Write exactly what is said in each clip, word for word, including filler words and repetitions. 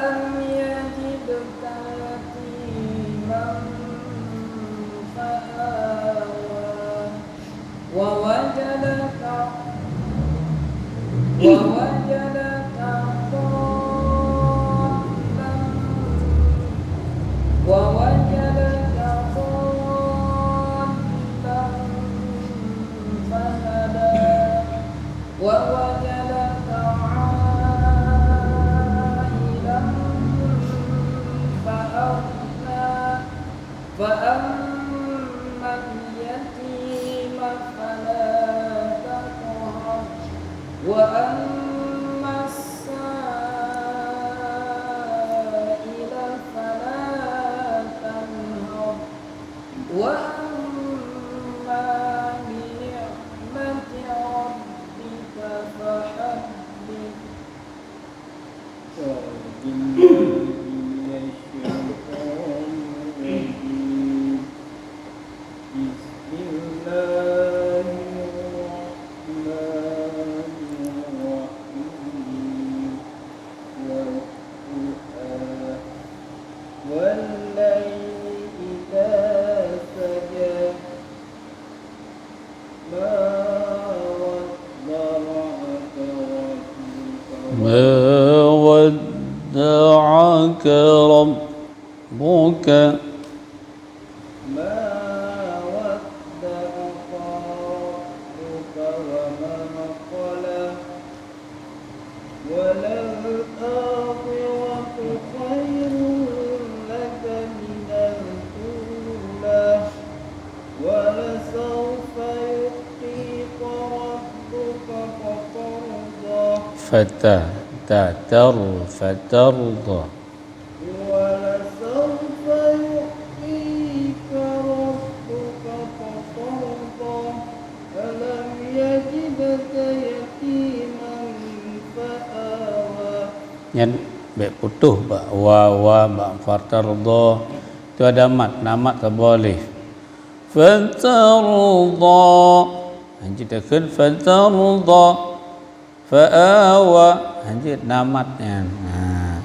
ألم يجدك يتيما فآوى. ووجدك، ووجدك ضالا، ووجدك ضالا فهدى. ووجدك عائلا فأغنى. فأما اليتيم فلا تقهر. وأما السائل فلا تنهر. وأما بنعمة ربك فحدث. أعوذ بالله من الشيطان الرجيم. بسم الله الرحمن الرحيم. والضحى. والليل إذا سجى. ما ودعك ربك ما ودعك ربك. ما ودعك ربك وما قلى. وللآخرة خير لك من الأولى. ولسوف يعطيك ربك فترضى. Fata, ta, tar, fatarda. ولسوف يعطيك ربك فترضى. ألم يجدك يتيما فآوى. Nyan bèk putôh bak wa, wa, bak fatarda. Tu ada mat, na mat saboh lé. Fatarda. Hanjeuet takheun fatarda. Fa'awa, hanjeuet na mat nyan. Ha.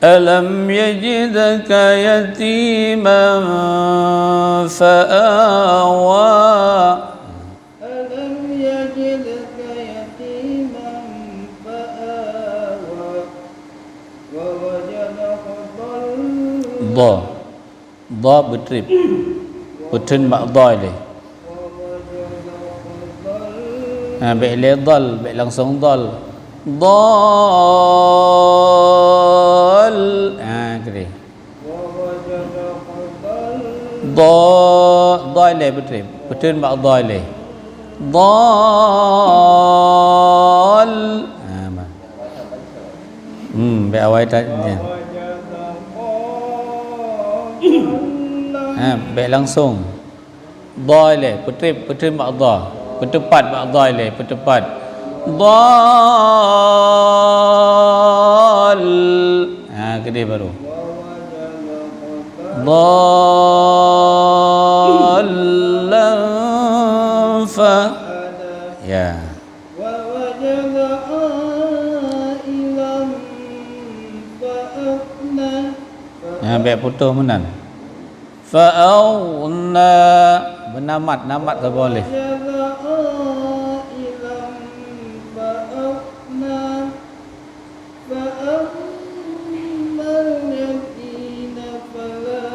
Alam yajidka yatiman fa'awa. ألم يجدك يتيما فآوى. ووجدك ضالا. Dha. Dha beutrép. Peutheun bak dha ilèe. Ha, bèk ilèe dhal, bèk langsông dhal. Dhal. Ha, keudéh. Dha, dha ilèe beutrép. Peutheun bak dha ilèe. Dhal. Ha, bah. Hmm, bèk awai that nyan. Ha, bèk langsông. Dha ilèe, peutrép, peutrép bak dha. Peuteupat bak dha ilèe, peuteupat. Dhal. Ha, keudéh baru. Dhalan fa. Ya. ووجدك عائلا فأغنى. Nyan bèk putôh meunan. Fa'aghna. Beu na mat, na mat saboh lé. ووجدك عائلا فأغنى. فأما اليتيم فلا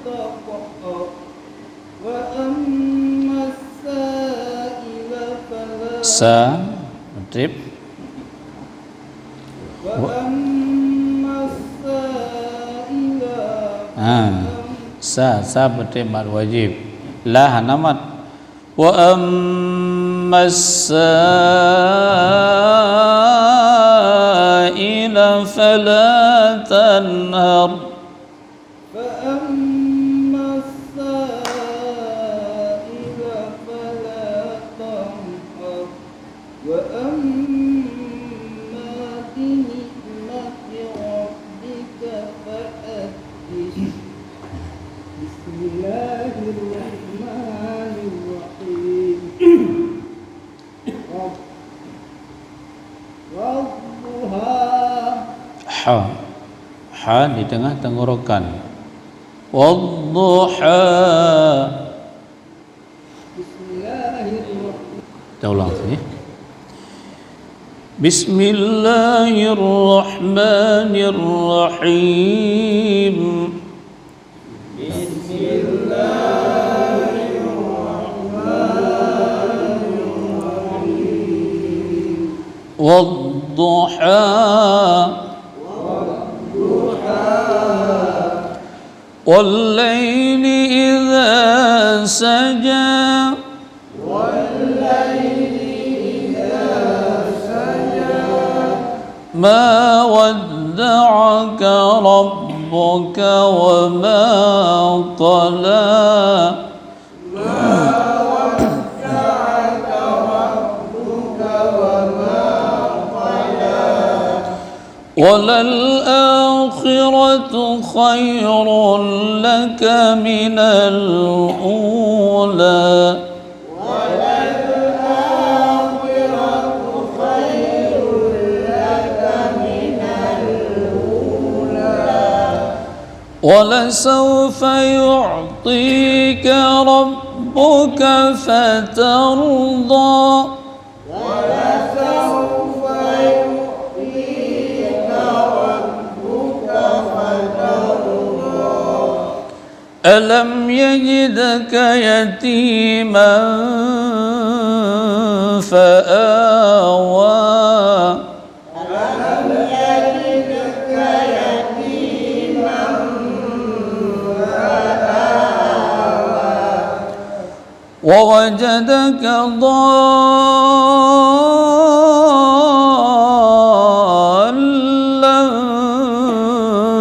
تقهر. وأما السائل فلا Sa, beutrép. وأما السائل Ha. Sa, sa beutrép mat wajéb. La hana mat. وأما السائل فلا تنهر. فأما السائل فلا تنهر. وأما بنعمة ربك فحدث. بسم الله الرحمن الرحيم. والضحى. Ha. Ha di tengah tenggorokan. Wadduha. Kita ulang sekali. Bismillahirrahmanirrahim. Wadduha. Wal laili idza saja. Ma wadda'aka rabbuka wa ma qala. وللآخرة خير لك من الأولى. ولسوف يعطيك ربك فترضى. ألم يجدك يتيما فآوى. ووجدك ضالا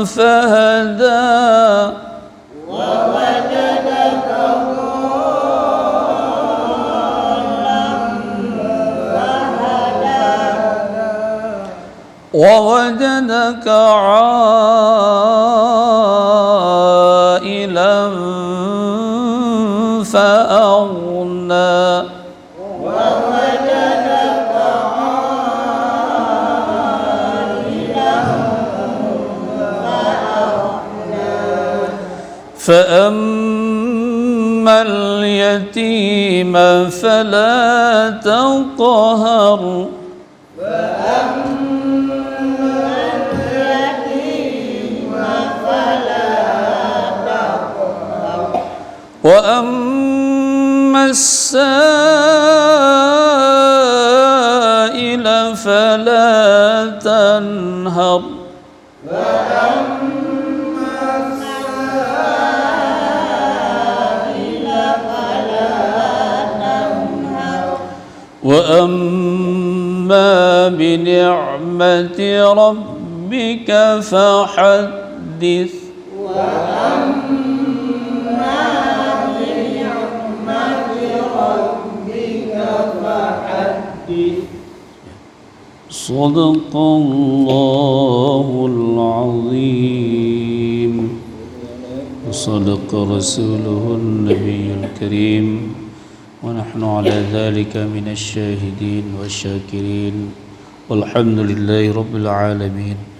فهدى. ووجدك عائلا فأغنى. فأما اليتيم فلا تقهر. وأما السائل فلا تنهر. وأما بنعمة ربك فحدث. صدق الله العظيم. وصدق رسوله النبي الكريم. ونحن على ذلك من الشاهدين والشاكرين. والحمد لله رب العالمين.